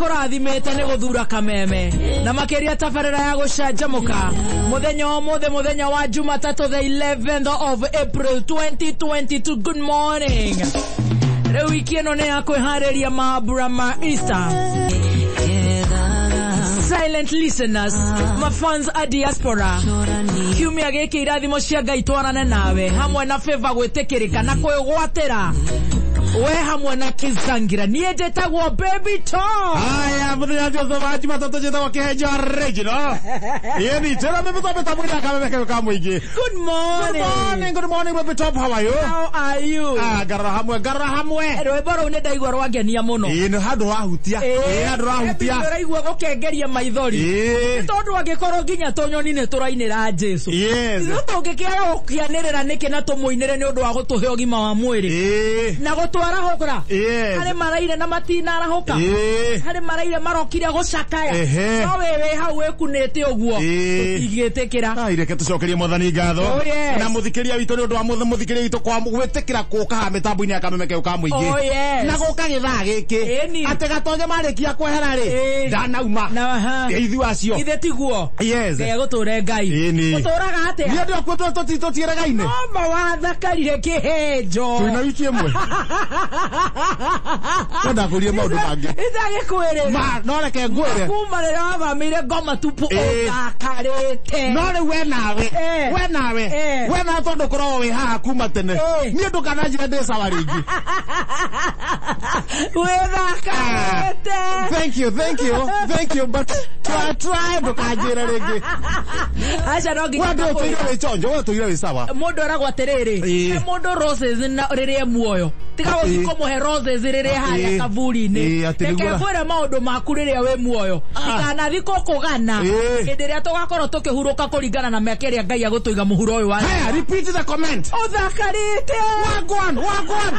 akũrathimĩte nĩ gũthura Kameme na makĩria tabarĩra ya gũcanjamũka mũthenya ũmũthĩ, mũthenya wa Jumatatũ, the 11th of April 2022. Good morning. Rĩu wiki ĩno nĩ ya kwĩharĩria mambura ma Easter. Silent listeners, mafans a diaspora, kiumia gĩkĩ irathimo cia Ngai twarane nawe hamwe na favor gwĩtĩkĩrĩka na kwĩgwatĩra we hamwe na Kizangira. Niĩ njĩtagwo Baby Top. Haya, muthenya Joseph wa Jumatatũ, njĩtagwo Kĩhenjo Original. Ĩni tĩra mĩmĩto mĩtambo ya Kameme ka mũingĩ. Good morning. Good morning, good morning, Baby Top, how are you? How are you? Ah, ngarora hamwe, ngarora hamwe. Rwĩmbo rũu nĩ ndaigua rwangenia mũno. Ĩĩ, nĩ handũ wahutia. Ĩĩ, handũ wahutia. Ũraigua gũkengeria maithori. Ĩĩ. Tondũ angĩkorwo nginya tũnyoni nĩ tũrainĩra Jesu. Yes. Ithuĩ tũngĩkĩaga gũkianĩrĩra nĩkĩ na tũmũinĩre nĩ ũndũ wa gũtũhe ũgima wa mwĩrĩ Ĩĩ. na gũtwarahũra? Yes. Harĩ maraire na matinarahũka. Ĩĩ. Harĩ maraire marokire gũcakaya. Ehe. No wĩ wĩ hau wĩkunĩte ũguo. Ĩĩ. Tũtingĩtĩkĩra. Ai, reke tũcokerie Mwathani ngatho Oh, yes. na mũthikĩria witũ nĩ ũndũ wa mũthikĩria witũ kwa gwĩtĩkĩra gũka haha mĩtambo-inĩ ya Kameme keu ka mũingĩ Oh, yes. na gũka gĩthaa gĩkĩ Ĩni. atĩ Gatonye marĩkia kwehera rĩ Ĩĩ. ndanauma. Na aha. Ithuĩ acio. Ithe tiguo. Yes. Ngai agũtũre Ngai. Ĩni. Ũtũraga atĩa? Niĩ ndĩ okuo tũtiĩregaine. Oma wathakarire kĩhenjo. Twĩna wiki ĩmwe kwenda kũrie maũndũ mangĩ. Itagĩkwĩrĩra. Ma no reke ngwĩre. Kuma rĩrĩa wathamĩire Ngoma Tupu Ĩĩ. ũthakarĩte. No rĩu we nawe, Eh. we nawe, Eh. we nawe, tondũ ũkoragwo wĩ haha kuma tene, Eh. niĩ ndũkananjĩre ndĩ sawa rĩngĩ. Wĩthakarĩte. Thank you, thank you, thank you, but try, try ndũkanjĩre rĩngĩ. Aca, no nginya We ndũ ngakũĩra. ũtũire wĩ chonjo, we ũtũire wĩ sawa. Mũndũ eragwo atĩrĩrĩ, Ĩĩ. he mũndũ roses na rĩrĩa e muoyo, tiga gũthiĩ Ĩĩ. kũmũhe roses rĩrĩa harĩa Ĩĩ. kaburi-inĩ. Ĩĩ, atĩ Reke nĩguo ngwĩre maũndũ maku rĩrĩa wĩ muoyo. Ah. Ndikanathi gũkũgana Ĩĩ. hĩndĩ ĩrĩa tũgakorwo tũkĩhurũka kũringana na mĩaka ĩrĩa Ngai agũtũiga mũhuro ũyũ wa. Haya, repeat the comment. Ũthakarĩte. Wagwan, wagwan.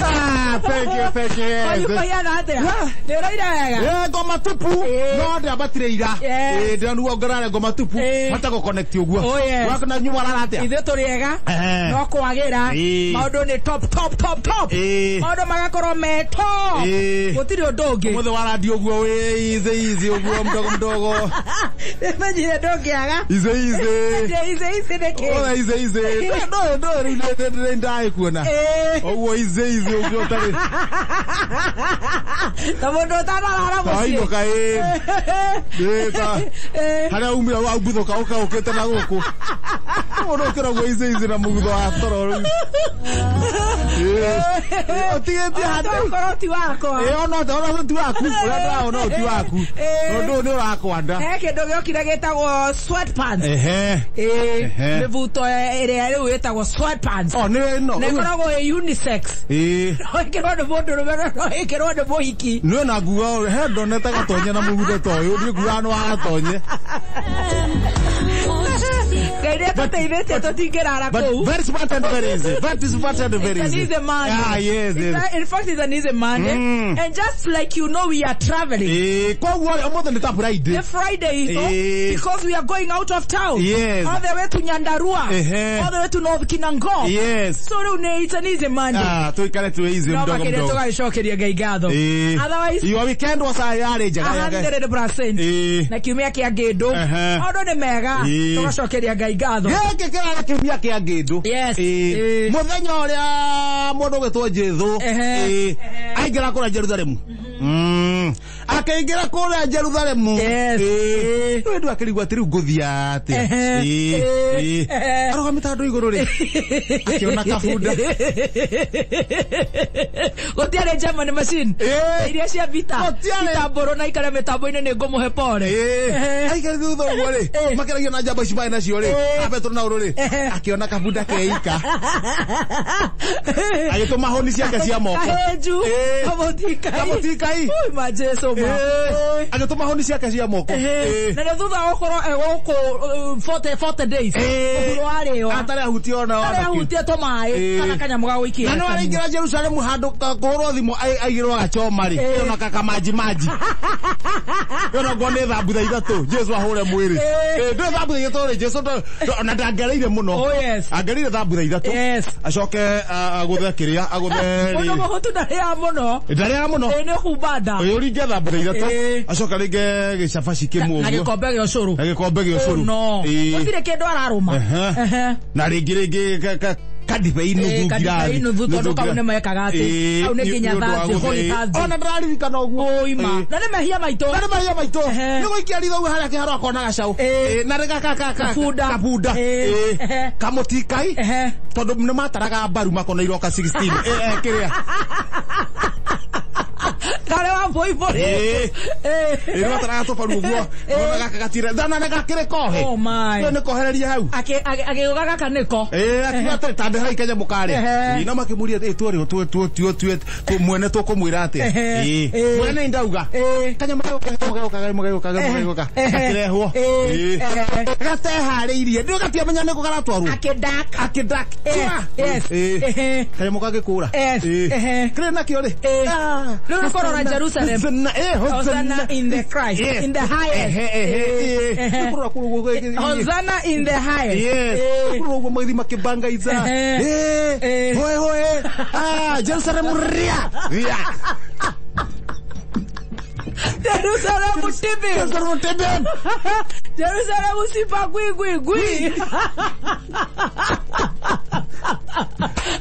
Ah, thank you, thank you, yes. Wanyu kũhiana atĩa? Nĩ ũraire wega? Eh, Ngoma Tupu. Ĩĩ. No ndambatire ira. Yes. Ĩĩ, ndĩranuga ngorare Ngoma Tupu. Ĩĩ. Hote gũconnect ũguo. Oh, yes. Wakona nyuma warara atĩa? Ithuĩ tũrĩ ega. Ehe. No kwagĩra. Ĩĩ. Maũndũ nĩ top, top, top, top. Ĩĩ. Maũndũ magakorwo me top. Ĩĩ. Gũtirĩ ũndũ ũngĩ. Ũmũthĩ warandio ũguo wĩ easy easy ũguo, mdogo mdogo. Menyire ndũngĩaga. Easy easy. Easy easy nĩkĩ? Ora easy easy. No no, rĩu nĩ ndaĩ kuona. Ĩĩ. Ũguo easy easy ũguo ũtarĩ. Ta mũndũ ũtanarara mũciĩ. Tainũka ĩĩ. Ĩĩ, ta Ĩĩ. harĩa umire waumbithũka ũka ũkĩte na gũkũ. Mũndũ ũkĩragwo easy easy na mũgutho wa toro rĩu. Ĩĩ. Ũtigĩtie handũ. Okorwo ti wakwa. Ĩĩ, ona ti waku. Ũrĩa ndĩraona ti waku. Ĩĩ. Ũndũ ũyũ nĩ ũrakwanda. He kĩndũ gĩokire gĩtagwo sweatpants. Ehe. Ĩĩ. Ehe. Mĩbuto ĩrĩa rĩu ĩtagwo sweatpants. O nĩ ĩno. Na ĩkoragwo ĩ unisex. Ĩĩ. No ĩkĩrwo nĩ mũndũrũme na no ĩkĩrwo nĩ mũhiki. Niĩ na nguga he ndonete Gatonye na mũgutho ta ũyũ, niĩ ngugaga nĩ wa Gatonye. Ngai nĩ atũteithĩtie tũtingĩrara But kũu. very smart and very easy. Very smart and very It's an easy. easy Monday. Ah, yes. In fact, it's an easy Monday. And just like you know, we are traveling. Eh, koguo ũmũthĩ nĩ ta Friday. The Friday, so, Eh. because we are going out of town. Yes. All the way to Nyandarua. Ehe. All the way to North Kinangop. Yes. So rĩu nĩ it's an easy Monday. Ah, tuikare tu easy No mdogo makĩria mdogo. tũgagĩcokeria Ngai ngatho. Eh. Otherwise, Your weekend was yarĩ njega ya Ngai. 100%. Eh. Na kiumia kĩa ngĩndũ. Ehe. Maũndũ nĩ mega. Eh. Tũgacokeria Ngai ngatho. Gĩkĩ kĩrarĩ kiumia kĩa ngĩndũ. Yes. Eh. Eh. Mũthenya ũrĩa mũndũ ũgĩtwo Jesũ Ehe. eh, aingĩra kũrĩa Jerusalemu. Akĩingĩra kũrĩa Jerusalemu. Yes. Eh. Rĩu andũ akĩrigwo atĩ rĩu ngũthiĩ atĩa. Ehe. Eh. Eh. Eh. Ehe. Arũgamĩte handũ igũrũ rĩ, akĩona kabunda. Gũtiarĩ German machine. Eh. Iria cia vita. Gũtiarĩ. Itambũrũ na ikare mĩtambo-inĩ nĩ ngũmũhe pore. Eh. Aikare thutha ũguo rĩ, Eh. makĩragia na njamba ici marĩ nacio rĩ, Eh. a Petero na ũrũ rĩ, Ehe. akĩona kabunda keika, agĩtũma hũni ciake cia moko. Kahenju. Eh. Kamũtikai. Kamũtikai. Ui, ma Jesu ma. Eh. Agĩtũma hũni ciake cia moko. Eh. Eh. Na nĩ thutha wa gũkorwo e gũkũ 40 days. Eh. Ũhuro wa rĩo. Atarĩ ahutie ona Atarĩ ahutie tũmaĩ Eh. kana kanyamũ ga gũikia. Na no araingĩra Jerusalemu handũ kũhũrwo thimũ aigĩrwo gachoma rĩ, Eh. ona kaka maji maji. Yo no ngone thambutha ithatũ Jesu ahũre mwĩrĩ. Ndũ thambutha ithatũ rĩ Jesu ona ndangereire mũno. Oh yes. Angereire thambutha ithatũ. Yes. Acoke agũthe kĩrĩa agũthe Mũndũ mũhũtu ndarĩaga mũno. Ndarĩaga mũno. Nĩ ũkumba nda. Ĩ ũringe thambutha ithatũ. Acoka ringe gĩcabaci kĩmwe Na ũguo. gĩkombe gĩa ũcũrũ. Na gĩkombe gĩa ũcũrũ. No. Gũtirĩ kĩndũ ararũma. Na rĩngĩ rĩngĩ kadibei nuthu ngirathi nuthu tondu kau nĩ mekaga atĩ kau nĩ nginya Thursday, Holy Thursday. Ona ndĩraririkana ũguo. Oima. Na nĩ mehia maitũ. Na nĩ mehia maitũ. Nĩ gũikia ritho ũguo harĩa kĩharo akona gacau. Na rĩ Kabunda. Kabunda. Kamũtikai. Tondũ nĩ mataraga mbaru makona iroka 16. Kĩrĩa. Kare wa boibori. Ĩ mataraga tũbaru ũguo. Nona gaka gatire. Thana nĩ gakĩrĩ kohe. Oh my. Nĩ kohereria hau. Agĩũka gaka nĩko. Akiuga atĩrĩ ta ndehai kanyamũ karĩa. No makĩmũria ĩ tuorĩ tuo mwene tũkũmwĩra atĩa. Mwene nĩ ndauga. Kanyamũ gagũka gakĩrehwo. Gateharĩirie. Ndũ gatiamenya nĩkũ garatwarwo. Akĩdak. Akĩdak. Yes. Kanyamũ gagĩkũra. Kĩrĩ nakĩo rĩ. Rĩu nĩ kũrora Jerusalem. Hosanna in the Christ. In the highest. Hosanna in the highest. Yes. Kũrora ũguo magĩthiĩ makĩbangaiza. Hoe hoe. Jerusalem ria. Ria. Jerusalem tibi. Jerusalem tibi. Jerusalem sipa gwi gwi gwi.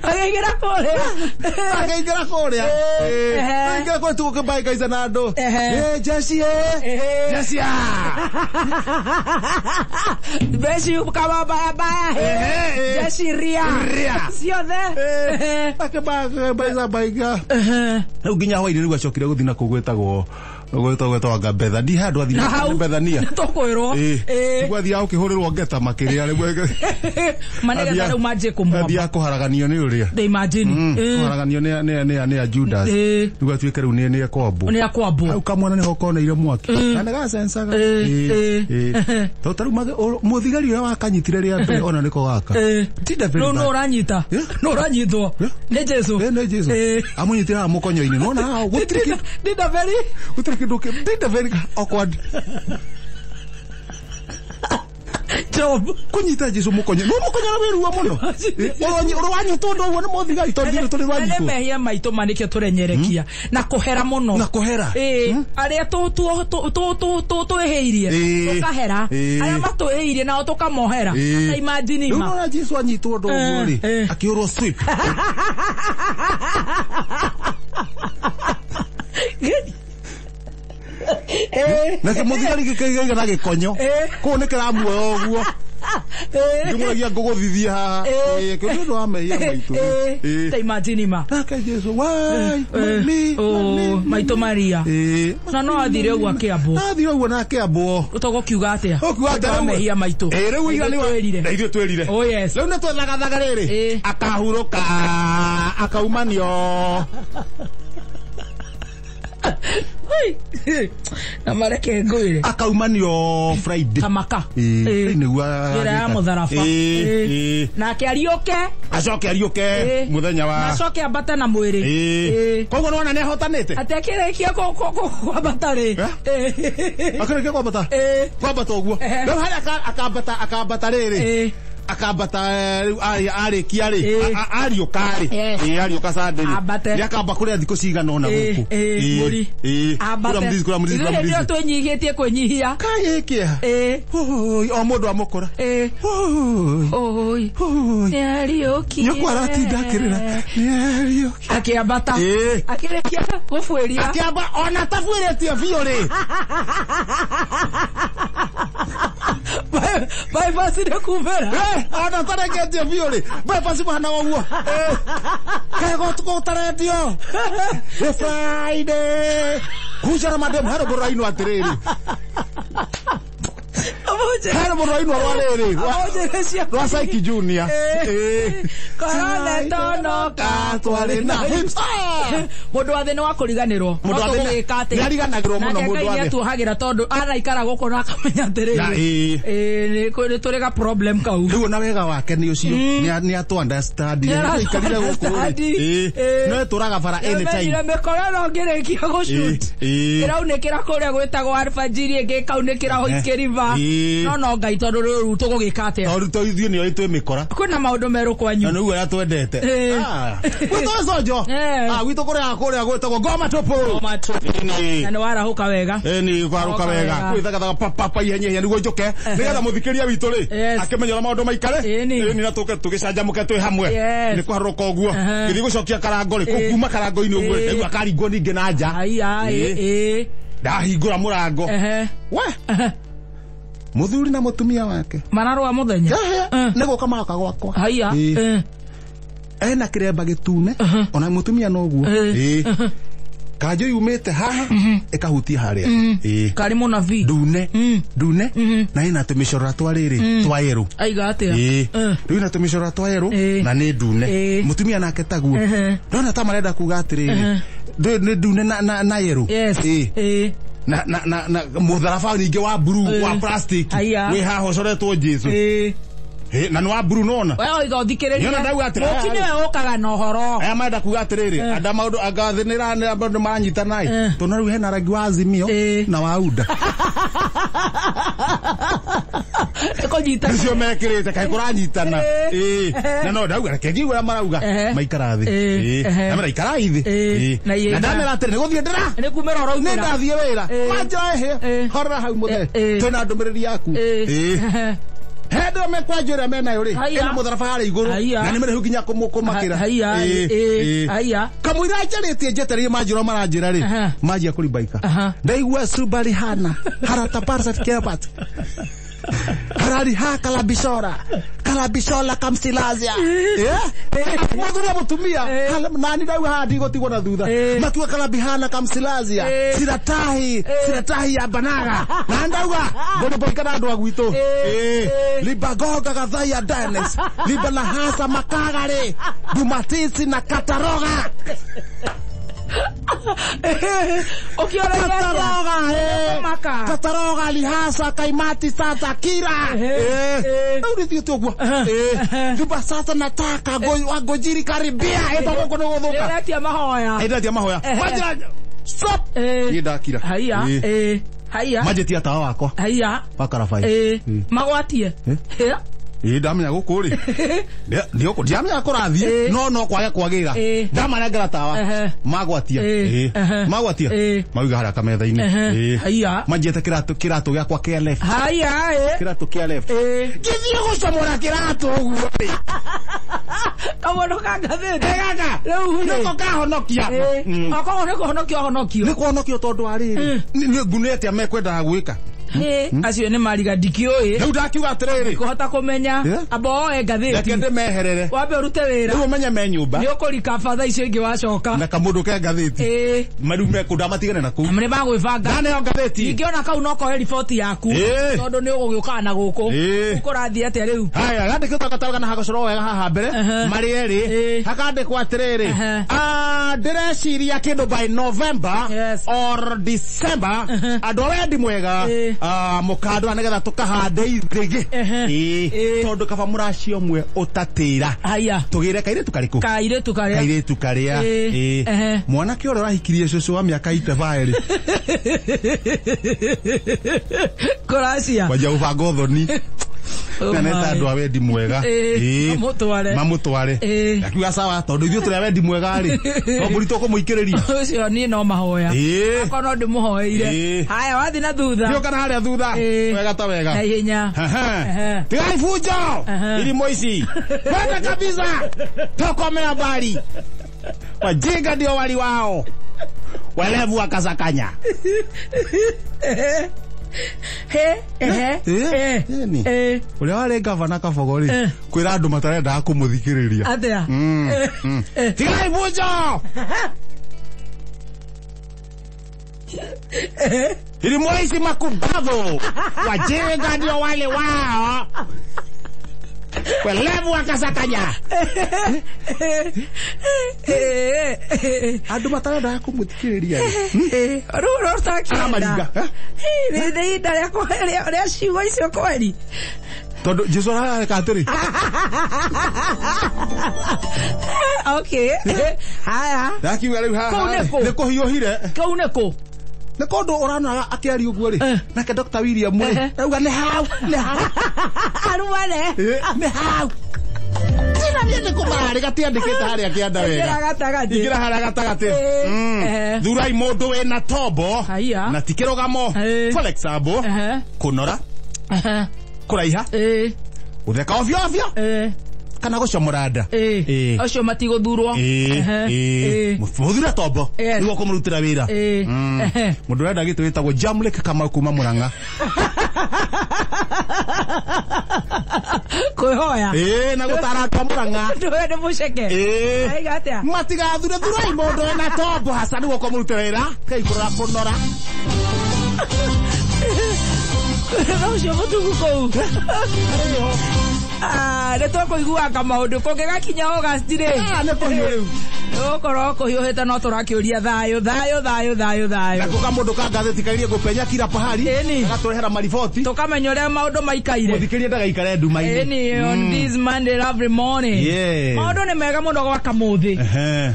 Agĩingĩra kũrĩa. Agĩingĩra kũrĩa. Agĩingĩra kũrĩa tũgũkĩbangaiza na andũ. Jesi Jesi. Jesi kama baya baya. Jesi ria. Ria. Ciothe. Akĩbangaiza baiga. Rĩu nginya hwainĩ rĩu acokire gũthiĩ na kũu gwĩtagwo gwĩtagwo Bethania handũ athiĩ Bethania. Tũkwĩrwo. Nĩguo athiaga gũkĩhũrĩrwo ngeta makĩrĩa rĩu. Manĩgetha rĩu manjie kũmwamba. Athiaga kũharaganio nĩ ũrĩa. They imagine. Kũharaganio nĩ a Judas. Nĩguo atuĩke rĩu nĩ ekwambwo. Nĩ ekwambwo. Hau kamwana nĩho koneire mwaki. Na nĩ gacencaga. Tondũ ta rĩu mũthigari ũrĩa wakanyitire rĩa mbere ona nĩko gaka. Ti Rĩu nũ ũranyita? Nũ ũranyitwo? Nĩ Jesu. Nĩ Jesu. Amũnyitire haha mũkonyo-inĩ. Nĩwona haha gũtirĩ kĩndũ. Gũtirĩ kĩndũ did very awkward. Job. Kũnyita Jesu mũkonyo. No mũkonyo na wĩruo mũno. Ũrwanyitwo ũndũ ũguo nĩ mũthigari tondũ ithuĩ tũrĩ rwanyitwo. Nĩ mehia maitũ ma nĩkĩo tũrenyerekia. Na kũhera mũno. Na kũhera. Arĩa twĩhĩirie. Tũkahera. Arĩa matwĩhĩirie nao tũkamohera. Ta imagine ma. Rĩu nona Jesu anyitwo ũndũ ũguo rĩ. Akĩhũrwo sweep. Na kĩmũthigari gĩkĩiga na gĩkonyo. Kũu nĩ kĩramuoya ũguo. Ngĩmũragia ngũgũthithia haha. Kĩu nĩ ũndũ wa mehia maitũ. Ta imagine ma. Nake Jesu, wai, mami, maitũ Maria. Na no athire ũguo akĩambwo. Athire ũguo na akĩambwo. Ũtũgũkiuga atĩa? Ũkiuga atĩa? Mehia maitũ. Rĩu ira nĩ twĩrire. Na ithuĩ twĩrire. Oh yes. Rĩu nĩ twethagathaga rĩrĩ. Akahurũka, akaumanio. Na mareke ngwire. Akaumanio Friday. Kamaka. Nĩguo Njĩra ya mũtharaba. Nake ariũke. Acoke ariũke mũthenya wa. Na acoke ambate na mwĩrĩ. Koguo nĩwona nĩ ahotanĩte. Atĩ akĩrĩkia kwambata rĩ. Akĩrĩkia kwambata. Kwambata ũguo. Rĩu harĩa akambata akambata rĩrĩ. Akambata rĩu arĩkia rĩ ariũka rĩ ariũka Sunday rĩ nĩ akamba kũrĩa thikũ cigana ũna gũkũ. Ambate. Kũrĩa mũthiĩ Ithuĩ hĩndĩ ĩyo twĩnyihĩtie kwĩnyihia. Kaĩ kĩeha. O mũndũ amũkora. Oi. Nĩ ariũkire. Nyũkwa aratinda akĩrĩra. Nĩ ariũkire. Akĩambata. Akĩrĩkia gũbuĩria. Akĩamba ona tabuĩrĩtie biũ rĩ. Bypass nĩ kumĩra. Ona tareketie biũ rĩ. Bypass mũhana ũguo. Kaĩ gũtaretio. Nĩ Friday. Kuja na madem haro bũrainwo atĩrĩrĩ. Hena mũndũ wainwo rwa rĩrĩ rwa Psyche Junior. Korona tonoka twarĩ na hips. Mũndũ wa thĩ nĩ wa kũriganĩrwo. Mũndũ wa thĩ nĩ ariganagĩrwo mũno mũndũ wa thĩ. Nake Ngai nĩatuohagĩra tondũ araikara gũkũ na akamenya atĩrĩrĩ. Nĩ tũrĩ ga problem kau. Rĩu ona wega wake nĩ ũcio nĩ atũ understand. Nĩ aikarire gũkũ rĩ. No tũraga bara anytime. Nĩamenyire mĩkora no ngĩrĩkia gũshoot. Ĩraunĩkĩra kũrĩa gwĩtagwo alfajiri ĩngĩ ĩkaunĩkĩra Whiskey River. No Ngai tondũ rĩu tũgũgĩka atĩa? Tondũ ithuĩ nĩoĩ twĩ mĩkora. Kwĩna maũndũ merũ kwanyu. Na nĩguo ũrĩa twendete. Gwitũ Conjo. Gwitũ kũrĩa gwĩtagwo Ngoma Tupu. Ngoma Tupu. Na nĩ warahũka wega. Nĩ warahũka wega. Kwĩthagathaga papa ihenya ihenya nĩguo njũke. Nĩgetha mũthikĩria witũ rĩ akĩmenya ũrĩa maũndũ maikare. Ĩni na tũke tũgĩcanjamũke twĩ hamwe. Nĩ kũharũrũka ũguo. Gĩthiĩ gũcokia karango rĩ, kuma karango-inĩ ũguo rĩ, akaringwo ningĩ na nja. Ndahingũra mũrango. We. Mũthuri na mũtumia wake mararũa mũthenya. Nĩ gũka maroka gwakwa. Haiya. Ena kĩremba gĩtune ona mũtumia noguo. Kanjũ yumĩte haha ĩkahutia harĩa. Karĩ mũnabii. Ndune. Ndune na ĩna tũmĩcorora twa rĩrĩ twa yerũ. Aiga atĩa? Rĩu ĩna tũmĩcorora twa yerũ na nĩ ndune. Mũtumia nake taguo. Ndona ta marenda kuga atĩrĩrĩ nĩ ndune na yerũ. Na na na na mũtharaba ningĩ wa blue wa plastic wĩ haha ũcoretwo Jesu. Na nĩ wa blue nona. We oiga ũthikĩrĩrie. Mũki nĩwe ũkaga na ũhoro. Aya marenda kuga atĩrĩrĩ anda maũndũ anga thĩ nĩ andũ maranyitana ĩ. Tondũ rĩu hena rangi wa Azimio na wa UDA. Kũnyitana. Nĩcio mekĩrĩte kaĩ kũranyitana. Na no ndauga reke njigue ũrĩa marauga maikara thĩ. Ndamera ikarai thĩ. Na ndamera atĩrĩ nĩ gũthiĩ ndĩra. Nĩ kumĩra ũraumĩra. Nĩ ndathiĩ wĩra. Manjoe horera hau mũthee. Twĩna ndũmĩrĩri yaku. Hendo mekwanjĩra menayo rĩ ĩna mũtharaba harĩa igũrũ na nĩ mĩraihu nginya kũmakĩra. Kamũira njarĩtie njetereire manjĩra maranjĩra rĩ manjia kũribaika ndaigua subarihana harataparsat kepat harariha kalabishora kalabishola kamsilazia. Mũthuri mũtumia nani ndauga haha ndigũtigwo na thutha matua kalabihana kamsilazia siratahi siratahi ya banaga na ndauga ngũrĩboika na andũ a gwitũ libagoga gathaiya Dennis libalahasa makagari bumatisi na kataroga. Kataroga Kataroga lihasa kaimati sasa kira. Rĩu ũguo. Juba sasa nataka ngojiri karibia ĩtagwo kũndũ gũthũka. Nĩũretia mahoya. Nĩndetia mahoya. Manjĩra stop. Niĩ ndakira. Haiya. Haiya. Manjĩtia tawa wakwa. Haiya. Wa karabai. Magwatie. Ndamenya gũkũ rĩ ndiamenya kũrathiĩ no kwage kwagĩra ndamanengera tawa magwatia magwatia mauga harĩa kametha-inĩ manjĩte kĩratũ gĩakwa kĩa left. Haiya. Kĩratũ kĩa left ngĩthiĩ gũcomora kĩratũ ũguo rĩ kamũndũ ka ngathĩti gaka nĩko kahonokia. Okorwo nĩ kũhonokio honokio. Nĩ kũhonokio tondũ wa rĩrĩ nĩ ngune atĩa mekwendaga gwĩka. Acio nĩ mariga ndikĩũĩ. Rĩu ndakiuga atĩrĩrĩ kũhota kũmenya amba woe ngathĩti. Reke ndĩmeherere. Wambe ũrute wĩra. Rĩu ũmenye me nyũmba. Nĩ ũkũrika batha icio ingĩ wacoka. Na kamũndũ ke ngathĩti. Marĩu mekũnda matigane na kũu. Nĩ magwĩbanga. Ndaneo ngathĩti. Ingĩona kau no koe riboti yaku. Tondũ nĩ ũgũgĩũkaga na gũkũ. Ũkũrathiĩ atĩa rĩu? Haya, gandĩkĩtwo gatarũ kana hagacorwo wega haha mbere. Marĩ erĩ. Hakandĩkwo atĩrĩrĩ. Ndĩreciria kĩndũ by November or December andũ a wendi mwega mũkandũra nĩgetha tũkahande ithĩgĩ tondũ kaba mũraci ũmwe ũtatĩra. Haiya. Tũgĩre kairĩtu karĩkũ? Kairĩtu karĩa. Kairĩtu karĩa. Mwanake ũrĩa ũrahikirie cũcũ wa mĩaka itebaĩ rĩ. Kũracia. Kwanjia gũbanga ũthoni. Na neta andũ a wendi mwega. Mamũtware. Akiuga sawa tondũ ithuĩ tũrĩ a wendi mwega rĩ. No mbũri tũkũmũikĩrĩria. Ũcio niĩ no mahoya. Akorwo no ndĩmũhoeire. Haya wathiĩ na thutha. Thiũka na harĩa thutha. Wega ta wega. Na ihenya. Tigai bunjo. Irimũ ici. Kwenda kabisa. Tokomea mbali. Wajinga ndio wali wao. Welevu wakasakanya. Ũrĩa warĩ gavana Kabogo rĩ kwĩra andũ matarendaga kũmũthikĩrĩria. Atĩa? Tigai bunjo. Ili mwaisi makubavu. Wajinga ndio wale wao. Welevu wakasakanya. Andu matarenda kumuthikiriria. Ruru rutakienda. Nĩ ihinda rĩa ciugo icio kweri. Tondu Jesu arareka atĩrĩ. Okay. Haya. Ndakiuga rĩu haha nĩ kũhiũhire. Kũu nĩ kũ? Nĩ kũndũ ũranoraga akĩaria ũguo rĩ. Nake Dr. William rĩ. Rauga nĩ hau, nĩ hau. Arumane. Nĩ hau. Tina niĩ nĩ kũmarĩ gatiandĩkĩte harĩa kĩanda wega. Ingĩra gatagatĩ. Ingĩra harĩa gatagatĩ. Thurai mũndũ wĩna tombo na ti kĩrũgamo. For example, kũnora, kũraiha, gũtheka ovyo ovyo, kana gũcomora nda. Acio matigũthurwo. Mũthure tombo nĩguo kũmũrutĩra wĩra. Mũndũ ũrenda gĩtĩ wĩtagwo Jamlek Kamau kuma Murang'a. Kwĩhoya. Na gũtara andũ a Murang'a. Ndũwe nĩ mũceke. Aiga atĩa? Matigathure, thurai mũndũ wĩna tombo haca nĩguo kũmũrutĩra wĩra. Kai kũrora kũnora. Ũcio mũtugu kũu. Nĩ tũkũiguaga maũndũ kũngĩgakinya August rĩ. Nĩ kũhiũ rĩu. Gũkorwo kũhiũhĩte no tũrakĩũria thayũ thayũ thayũ thayũ thayũ. Nako kamũndũ ka ngathĩti kairie gũpenya kila pahali. Agatũrehera mariboti. Tũkamenya ũrĩa maũndũ maikaire. Mũthikĩria ndagaikare nduma-inĩ. Ĩni on this Monday lovely morning. Maũndũ nĩ mega mũno gwa Kamũthĩ.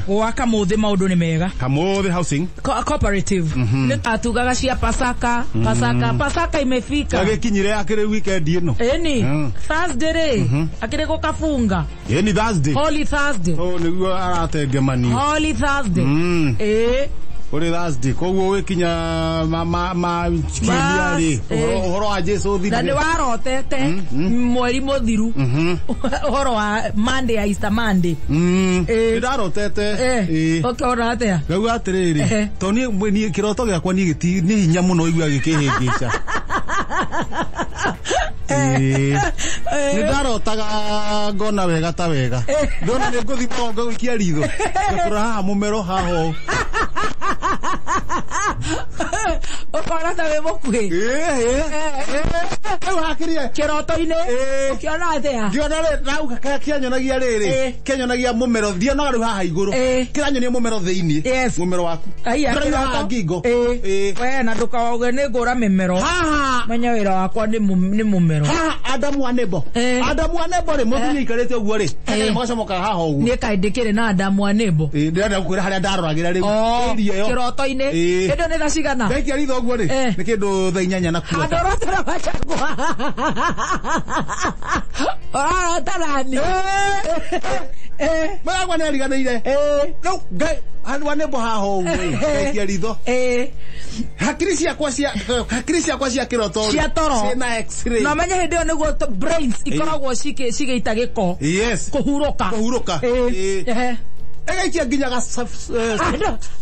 Gwa Kamũthĩ maũndũ nĩ mega. Kamũthĩ housing cooperative. Nĩ atugaga cia Pasaka, Pasaka, Pasaka imefika. Gagĩkinyire akĩrĩ weekend ĩno. Ĩni Thursday rĩ akĩrĩ gũkafunga. Ĩni Thursday. Holy Thursday. Oh nĩguo aratengemania. Holy Thursday. Kũrĩ Thursday koguo wĩkinya ma kiumia rĩ ũhoro wa Jesu ũthirire. Na nĩ warotete mweri mũthiru ũhoro wa Monday ya Easter Monday. Nĩ ndarotete. Ũkĩona atĩa? Ngauga atĩrĩrĩ, tondũ niĩ kĩroto gĩakwa niĩ nĩ hinya mũno igua gĩkĩhĩngĩca. Nĩ ndarotaga ngona wega ta wega. Ndona nĩ ngũthiĩ mũgongo gũikia ritho. Ngakora haha mũmero haha ũũ. Ũkona ta wĩ mũkuhĩ. Rĩu hakĩria kĩroto-inĩ ũkĩona atĩa? Ngĩona rĩ rauga kĩanyonagia rĩrĩ kĩanyonagia mũmero ndionaga rĩu haha igũrũ kĩranyonia mũmero thĩinĩ mũmero waku haha ngingo. We na ndũkauge nĩ ngũra mĩmero. Menya wĩra wakwa nĩ mũmero. Haha Adamu wa Nebo. Adamu wa Nebo rĩ mũthuri aikarĩte ũguo rĩ magacomoka haha ũguo. Niĩ kaĩ ndĩkĩrĩ na Adamu wa Nebo. Ndĩrenda gũkwĩra harĩa ndaroragĩra rĩu. Kĩroto-inĩ. Ĩndĩ nĩ thaa cigana? Ndaikia ritho ũguo rĩ nĩ kĩndũ thaa 8 na quarter. Andũ ũrotera macakwa. Ũrarota nani? Maragwa nĩ ariganĩire. Rĩu Ngai Adamu wa Nebo haha ũguo rĩ ndaikia ritho. Hakiri ciakwa cia kĩroto cia toro ciĩna x-ray. Na menye hĩndĩ ĩyo nĩguo brains ikoragwo cigĩita gĩko. Yes. Kũhurũka. Kũhurũka. Ĩgaikia nginya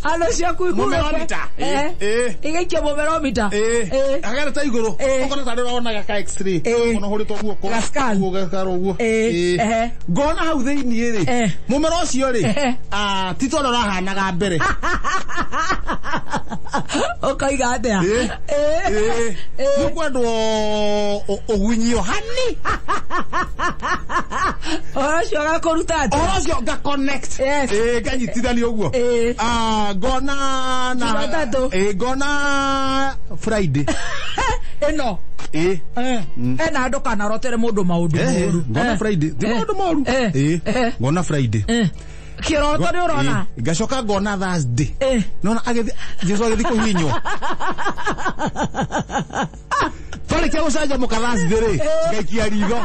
andũ ciaku mũmeromita. Ĩgaikia mũmeromita. Hagera ta igũrũ ũkona tarĩ ũronaga ka x-ray ũkona ũhũrĩtwo guoko gakaro ũguo. Ngona hau thĩiniĩ rĩ mũmero ũcio rĩ ti tondũ ũrahanaga mbere. Ũkoiga atĩa? Nĩũkwendwo ũgunyio hani. Ũhoro ũcio ũgakũruta atĩa? Ũhoro ũcio nga connect. Nganyitithania ũguo. Ngona na ngona Friday. Ĩno. Ena andũ kanarotere mũndũ maũndũ moru. Ngona Friday. Ti maũndũ moru. Ngona Friday. Kĩroto nĩ ũrona? Ngacoka ngona Thursday. Nona agĩthiĩ Jesu agĩthiĩ kũhihinywo. Twarĩkia gũcanjamũka Thursday rĩ ngaikia ritho.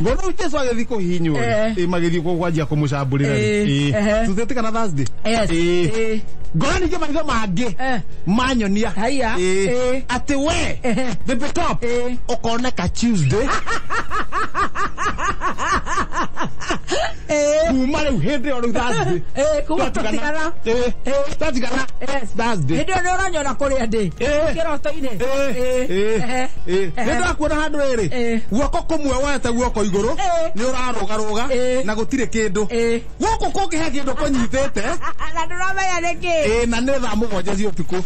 Ngona rĩu Jesu agĩthiĩ kũhihinywo rĩ magĩthiĩ kwanjia kũmũcambũrĩra rĩ. Tũtetĩkana Thursday. Ngona ningĩ maitho mangĩ manyonia atĩ we the top ũkoneka Tuesday. Kuma rĩu hĩndĩ ĩyo rĩu Thursday. Kuma tũtigana. Twatigana Thursday. Hĩndĩ ĩyo nĩ ũranyona kũrĩa ndĩ. Kĩroto-inĩ. Nĩ ndakuona handũ rĩrĩ guoko kũmwe woete guoko igũrũ nĩ ũrarũgarũga na gũtirĩ kĩndũ. Gũkũ kũngĩ he kĩndũ kũnyitĩte na ndũramenya nĩ kĩ. Ĩĩ, na nĩ thaa 7 cia ũtukũ.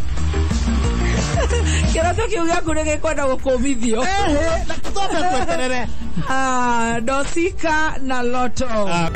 Kĩroto kĩu gĩaku nĩ gĩkwenda gũkũmithio. Ehe, na twambe tweterere. Ah, Dosika na Loto. Ah.